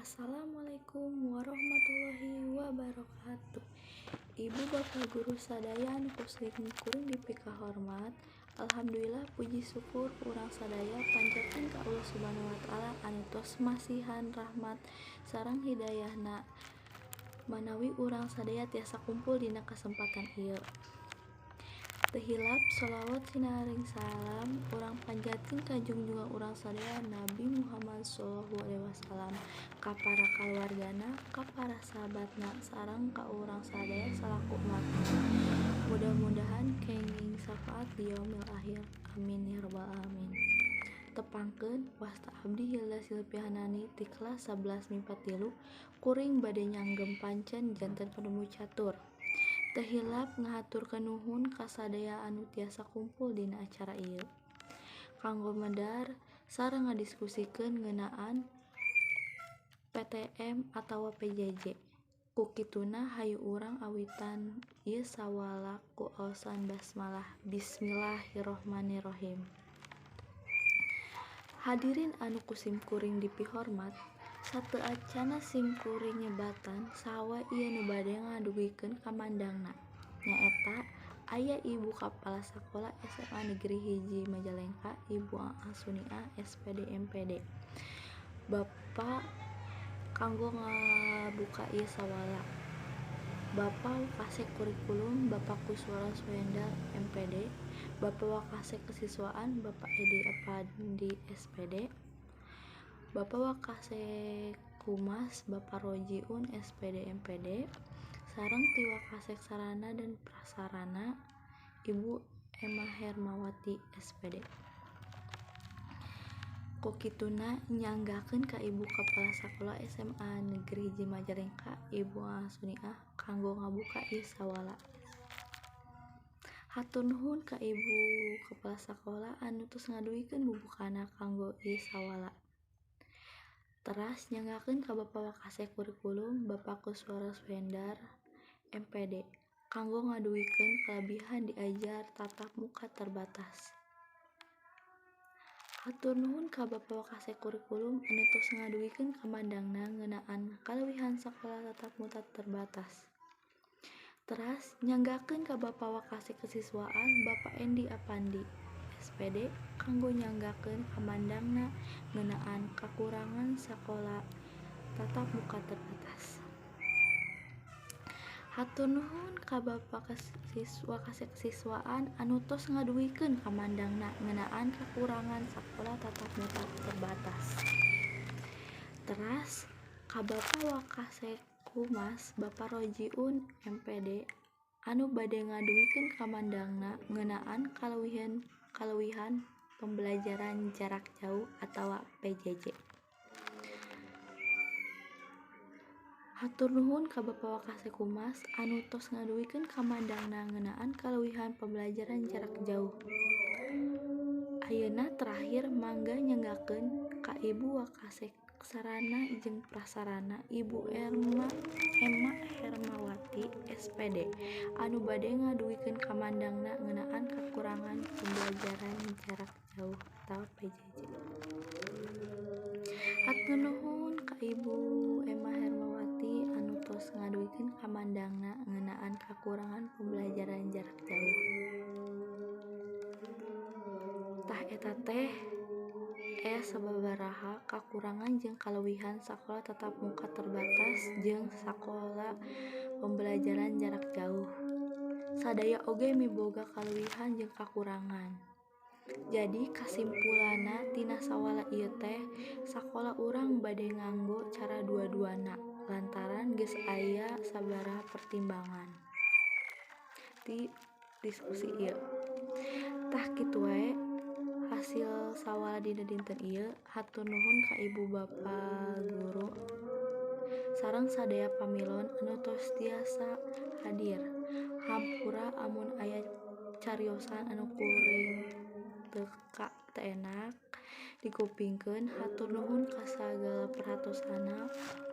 Assalamualaikum warahmatullahi wabarakatuh. Ibu bapak guru sadaya anu kuring dipikahormat. Alhamdulillah, puji syukur urang sadaya panjatkeun ka Allah Subhanahu wa taala anu tos masihan rahmat sareng hidayahna manawi urang sadaya tiasa kumpul dina kasempatan ieu. Teu hilap sholawat sinaring salam urang panjatkeun ka junjungan urang sadaya, Nabi Muhammad shallallahu alaihi wasallam, ka para kaluargana, ka para sahabatna, sareng ka urang sadaya salaku umatna. Mudah-mudahan kenging syafaat di yaumil akhir. Amin ya rabbal alamin. Tepangkeun, wasta abdi Hilda Silpihanani ti kelas 11 MIPA 3, kuring bade nyanggem pancen janten penemu catur. Teu hilap ngahaturkeun nuhun ka sadaya anu tiasa kumpul dina acara ieu kanggo medar sareng ngadiskusikeun ngeunaan PTM atawa PJJ. Ku kituna, hayu urang awitan ieu sawala ku aosan basmalah. Bismillahirrahmanirrahim. Hadirin anu ku simkuring dipihormat, sateu acanna simkuring nyebatan saha wae ieu nu bade ngadugikeun kamandangna, nyaeta aya Ibu Kapala Sakola SMA Negeri 1 Majalengka, Ibu Aa Suniah, SPD MPD. Bapak kanggo ngabuka ieu sawala, Bapak Wakasek Kurikulum, Bapak Kuswara Suhendar, MPD, Bapak Wakasek Kesiswaan, Bapak Edi Apandi, SPD, Bapak Wakasek Humas, Bapak Rojiun, SPD MPD, sareng ti Wakasek Sarana dan Prasarana, Ibu Emma Hermawati, SPD. Ku kituna, nyanggakeun ka Ibu Kepala Sakola SMA Negeri 1 Majalengka, Ibu Aa Suniah, kanggo ngabuka ieu sawala. Hatur nuhun ka Ibu Kepala Sakola anu tos ngadugikeun bubukana kanggo ieu sawala. Teras nyanggakeun ka Bapak Wakasek Kurikulum, Bapak Kuswara Suhendar, MPD, kanggo ngadugikeun kalebihan diajar tatap muka terbatas. Hatur nuhun ka Bapak Wakasek Kurikulum anu tos ngadugikeun kamandangna ngeunaan kaleuwihan sakola tatap muka terbatas. Teras nyanggakeun ka Bapak Wakasek Kesiswaan, Bapak Endi Apandi, SPD, kanggo nyanggakeun kamandangna ngeunaan kakurangan sakola tatap muka terbatas. Hatur nuhun ka Bapak Wakasek Kesiswaan anu tos ngadugikeun kamandangna ngeunaan kakurangan sakola tatap muka terbatas. Teras ka Bapak Wakasek Humas, Bapak Rojiun, MPD, anu bade ngadugikeun kamandangna ngeunaan kaleuwihan pembelajaran jarak jauh atawa PJJ. Hatur nuhun ka Bapak Wakasek Humas anu tos ngadugikeun kamandangna ngeunaan kaleuwihan pembelajaran jarak jauh. Ayeuna terakhir, mangga nyanggakeun ka Ibu Wakasek Sarana jeung Prasarana, Ibu Emma Hermawati, SPD, anu bade ngadugikeun kamandangna ngeunaan kakurangan pembelajaran jarak jauh atawa PJJ. Hatur nuhun ka Ibu Emma Hermawati anu tos ngadugikeun kamandangna ngeunaan kakurangan pembelajaran jarak jauh. Tah, eta teh aya sababaraha kakurangan jeung kaleuwihan sakola tatap muka terbatas jeung sakola pembelajaran jarak jauh. Sadaya oge miboga kaleuwihan jeung kakurangan. Jadi kasimpulanna tina sawala ieu teh, sakola urang bade nganggo cara dua-duana lantaran geus aya sabaraha pertimbangan ti diskusi ieu. Tah, kitu wae hasil sawala dina dinten ieu. Hatur nuhun ka ibu bapa guru sareng sadaya pamilon anu tos tiasa hadir. Hampura amun aya cariosan anu kuring teu enak dikupingkeun. Hatur nuhun ka sagala perhatosanna.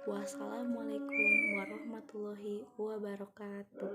Wassalamualaikum warahmatullahi wabarakatuh.